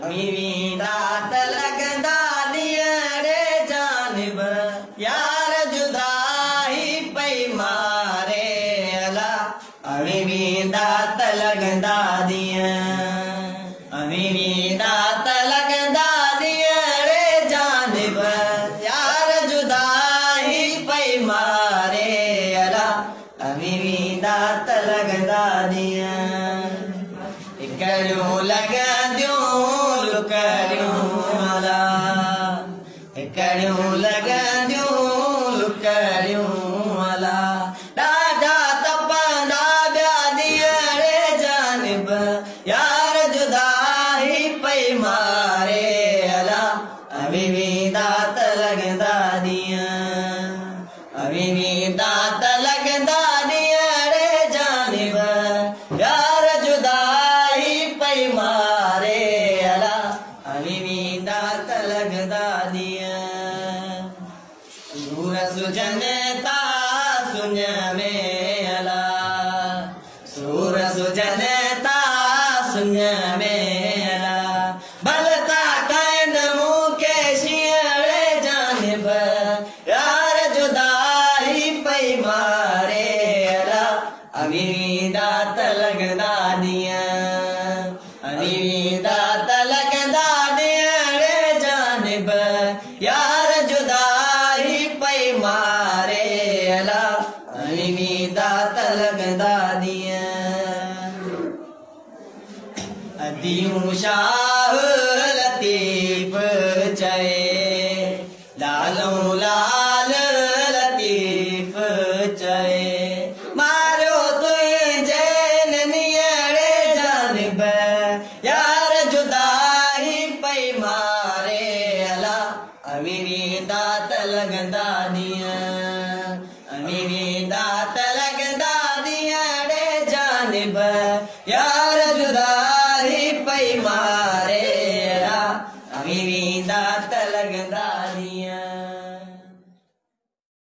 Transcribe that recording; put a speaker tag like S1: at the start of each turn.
S1: अवी वेंदा त लॻंदा ॾींहं रे जानिब, यार जुदाई पई मारे अला। अवी वेंदा त लॻंदा ॾींहं, अवी वेंदा त लॻंदा ॾींहं रे जानिब, यार जुदाई पई मारे अला। अवी वेंदा त लॻंदा ॾींहं, हिकड़ियूं लॻंदियूं लुकड़ियूं अला, हिकड़ियूं लॻंदियूं लुकड़ियूं अला। ॾाढा तपंदा ॿिया ॾींहं रे जानिब, यार जुदाई पई मारे अला। अवी वेंदा त लॻंदा ॾींहं, अवी वेंदा त लॻंदा ॾींहं रे जानिब, यार जुदाई पई मारे अला। अवी वेंदा त लॻंदा ॾींहं, सूर सुजन था सुञ में अला, सूर सुजन था सुञ में अला। भलता कनि मूंखे शींहं रे जानिब, यार जुदाई पई मारे अला। अवी वेंदा त लॻंदा ॾींहं, अवी वेंदा त लॻंदा ॾींहं रे जानिब, यार जुदाई पई मारे अला। अवी वेंदा त लॻंदा ॾींहं। अदियूं शाह लतीफ़ चए, लालूं लाल लतीफ़ चए। मारियो तुंहिंजे नींअं रे जानिब, यार जुदाई पई मारे अला। अवी वेंदा त लॻंदा ॾींहं, अवी वेंदा त लॻंदा ॾींहं रे जानिब, यार जुदाई पई मारे अला। अवी वेंदा त लॻंदा